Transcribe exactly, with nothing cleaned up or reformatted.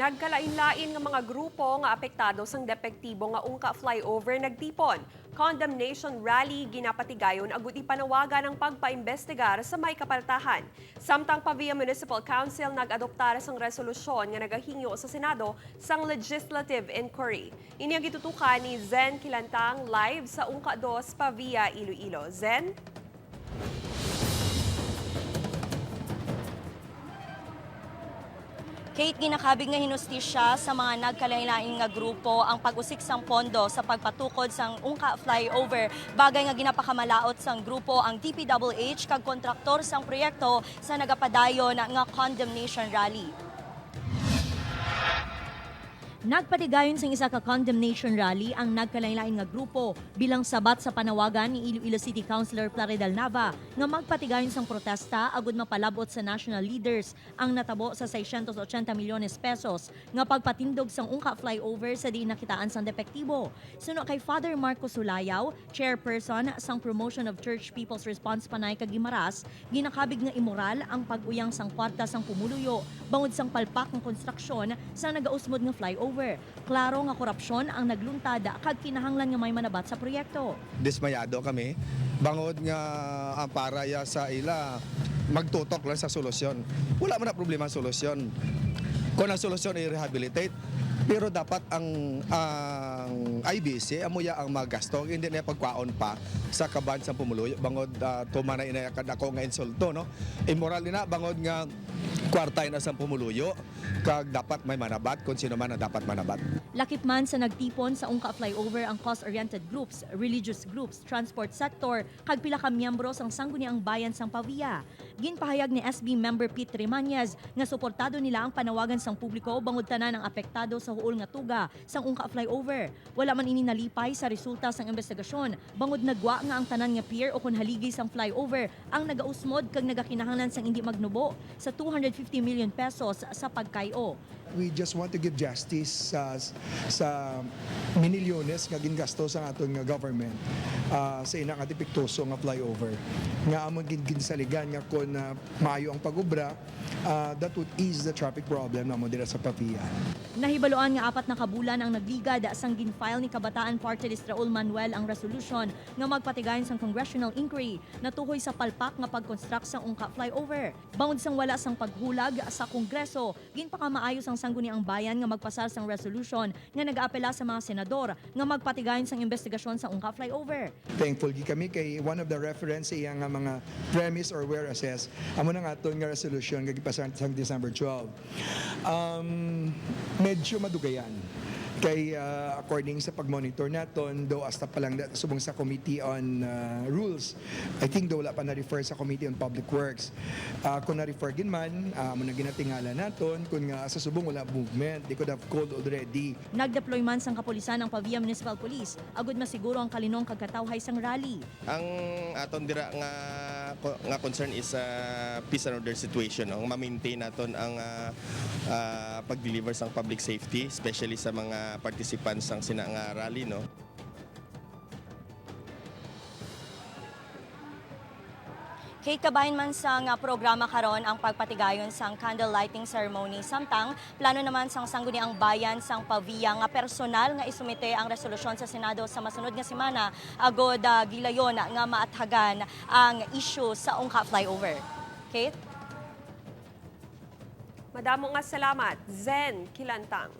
Nagkalain-lain nga mga grupo nga apektado sang depektibo nga Ungka Flyover nagtipon. Condemnation rally ginapatigayon agud ipanawagan ang pagpaimbestigar sa may kapaltahan. Samtang Pavia Municipal Council nag-adoptar sang resolusyon nga nagahingyo sa Senado sang legislative inquiry. Ini ang gitutukan ni Zen Kilantang live sa Ungka Dos, Pavia, Iloilo. Zen? Kate, ginakabig nga hinustisya sa mga nagkalain-lain nga grupo ang pag-usik sang pondo sa pagpatukod sang Ungka Flyover, bagay nga ginapakamalaot sang grupo ang D P W H kag kontraktor sang proyekto sa nagapadayon nga condemnation rally. Nagpatigayon sang isa ka condemnation rally ang nagkalain-lain nga grupo bilang sabat sa panawagan ni Iloilo City Councilor Plaridel Nava nga magpatigayon sang protesta agud mapalab-ot sa national leaders ang natabo sa seiscientos ochenta milyones pesos nga pagpatindog sang Ungka Flyover sa diin nakitaan sang depektibo. Suno kay Father Marcos Hulayaw, chairperson sang Promotion of Church People's Response Panay kag Guimaras, ginakabig nga imoral ang pag-uyang sang kwarta sang pumuluyo bangod sang palpak nga konstruksyon sang nagausmod nga flyover. Klaro nga korupsyon ang nagluntad kag kinahanglan nga may manabat sa proyekto. Dismayado kami bangod nga ang para ya sa ila magtutok lang sa solusyon. Wala man na problema ang solusyon. Kung ang solusyon ay rehabilitate, pero dapat ang ang I B C amo ya ang magasto, hindi na pagkwaon pa sa kaban sang pumuluyo bangod uh, tuman na inaya kadako nga insulto, no? Immoral na bangod nga kwarta na sang pumuluyo kag dapat may manabat kung sino man ang dapat manabat. Lakip man sa nagtipon sa Ungka Flyover ang cause-oriented groups, religious groups, transport sector, kag pila ka miyembro sang Sangguniang Bayan sang Pavia. Ginpahayag ni S B member Pete Trimañez nga suportado nila ang panawagan sang publiko bangod tanan ang apektado sa huol nga tuga sang Ungka Flyover. Wala man ini nalipay sa resulta sang imbestigasyon, bangod nagwa nga ang tanan nga pier ukon haligi sang flyover ang nagausmod kag nagakinahanglan sang indi magnubo sa two hundred fifty million pesos sa pagkay-o. We just want to give justice sa sa minilyones nga gingasto sa aton nga government ah, sa ina nga depektoso nga flyover nga amon gin- ginsaligan nga kon ah, maayo ang pag-obra, ah, that would ease the traffic problem namo dira sa Pavia. Nahibaluan nga apat na ka bulan ang nagligad sang gin-file ni Kabataan Party List Raul Manuel ang resolusyon nga magpatigayon sang congressional inquiry natuhoy sa palpak nga pag-construct sang Ungka Flyover. Bangod sang wala sang paghulag sa Kongreso, ginpakamaayo sang Sangguniang Bayan nga magpasar sang resolution nga nagaapela sa mga senador nga magpatigayon sang imbestigasyon sa Ungka Flyover. Thankful gid kami kay one of the reference sa iya nga mga premise or where assess amo nang aton nga resolution nga gipasar sang December twelve. Um, medyo madugayan kay ah, according sa pag-monitor naton, do hasta pa lang da- subong sa Committee on ah, Rules, I think do wala pa na-refer sa Committee on Public Works. Ah, kung na-refer gid man, ah, amo na ginatingala naton kun nga sa subong wala movement, they could have called already. Nag-deploy man sang kapulisan ang Pavia Municipal Police agud masiguro ang kalinong kag katawhay sang rally. Ang aton dira nga ko- nga concern is ah, peace and order situation, no? Nga ma-maintain naton ang ah, ah, pag-deliver sang public safety, especially sa mga participants sang sina nga rally, no? Kay kabahin man sang programa karon ang pagpatigayon sang candle lighting ceremony, samtang plano naman sang Sangguniang Bayan sang Pavia nga personal nga isumite ang resolusyon sa Senado sa masunod nga semana agud ah, gilayon nga maathagan ang issue sa Ungka Flyover. Kate? Madamo nga salamat, Zen Kilantang.